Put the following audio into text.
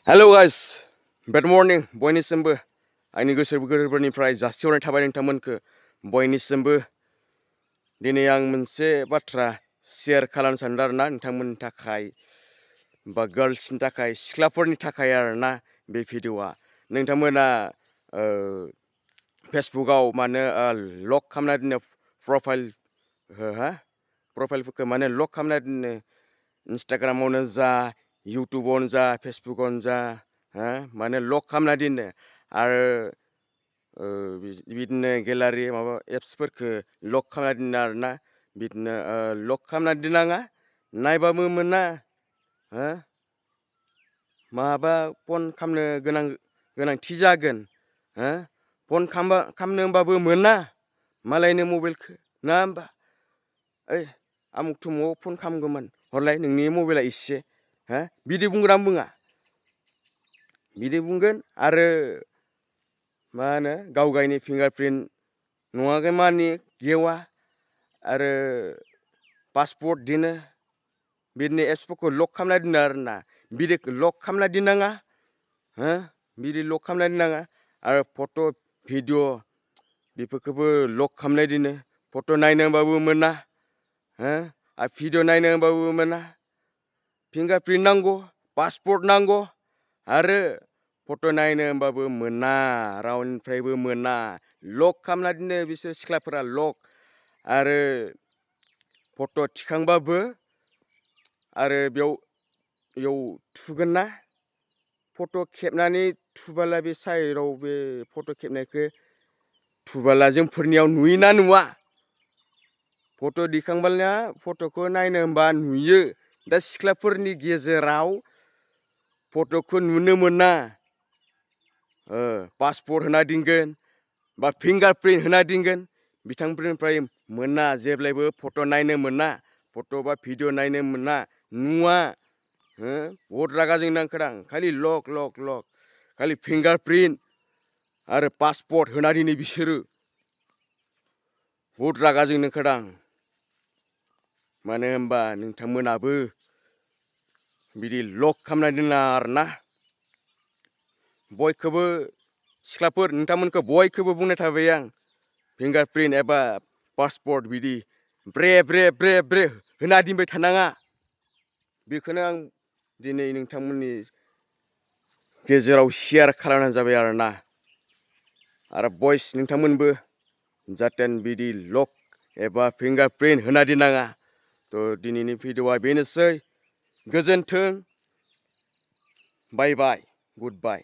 hello guys bed morning बयनिसिमबो आंनि गोसो गोरबोनिफ्राय जासिहरनाय थाबाय नोंथांमोनखो बयनिसिमबो दिनै आं मोनसे बाथ्रा शेयार खालामनो सानदों आरोना नोंथांमोननि थाखाय बा गार्लसनि थाखाय सिख्लाफोरनि थाखाय आरोना बे भिडिअआ नोंथांमोना फेसबुकाव मानो लक खालामना दोनो प्रफाइलफोरखौ माने लक खालामना दोनो इन्स्टाग्रामावनो जा इउटुबावनो जा फेसबुकावनो जा माने लक खालामना दोनो आरो बिदिनो गेलारि माबा एप्सफोरखौ लक खालामना दोनो आरोना बिदिनो लक खालामना दोननाङा नायबाबो मोना माबा फन खालामनो गोनांथि जागोन फन खालामनो होनबाबो मोना मालायनि मबाइलखौ ना होमबा ओइ आमुक थुमुकआव फन खालामगौमोन हरलाय नोंनि मबाइला एसे बिदि बुंगोन बुङा बिदि बुंगोन आरो मा होनो गाव गावनि फिंगारप्रिन्ट नङागै मानि गेवा आरो पासपर्ट दिनो बिदिनो एप्सफोरखौ लक खालामना दोनो आरोना बिदि लक खालामना दोननाङा बिदि लक खालामना दोननाङा आरो फट' भिडिअ बेफोरखौबो लक खालामना दोनो फट' नायनो होनबाबो मोना आरो भिडिअ नायनो होनबाबो मोना फिंगारप्रिन्ट नांगौ पासपर्ट नांगौ आरो फट' नायनो होनबाबो मोना रावनिफ्रायबो मोना लक खालामना दोनो बिसोर सिख्लाफोरा लक आरो फट' थिखांबाबो आरो बेयाव थुगोन ना फट' खेबनानै थुबोला बे साइडआव बे फट' खेबनायखौ थुबोला जोंफोरनियाव नुयोना नुवा फट' दिखांबोला फट'खौ नायनो होनबा नुयो दा सिख्लाफोरनि गेजेराव फट'खौ नुनो मोना पासपर्ट होना दोनगोन बा फिंगारप्रिन्ट होना दोनगोन बिथांफोरनिफ्राय मोना जेब्लायबो फट' नायनो मोना फट' बा भिडिअ नायनो मोना नुवा बहुद रागा जोंनो ओंखारदों खालि लक लक लक खालि फिंगारप्रिन्ट आरो पासपर्ट होना दोनो बिसोरो बहुद रागा जोंनो ओंखारदों मानो होनबा नोंथांमोनाबो बिदि लक खालामना दोना आरोना बयखौबो सिख्लाफोर नोंथांमोनखौ बयखौबो बुंनाय थाबाय आं फिंगारप्रिन्ट एबा पासपर्ट बिदि ब्रे ब्रे ब्रे ब्रे होना दोनबाय थानाङा बेखौनो आं दिनै नोंथांमोननि गेजेराव शेयार खालामनाय जाबाय आरोना आरो बयस नोंथांमोनबो जाहाथे बिदि लक एबा फिंगारप्रिन्ट होना दोननाङा थ' दिनैनि भिडिअआ बेनोसै गोजोन्थों बाय बाय गुड बाय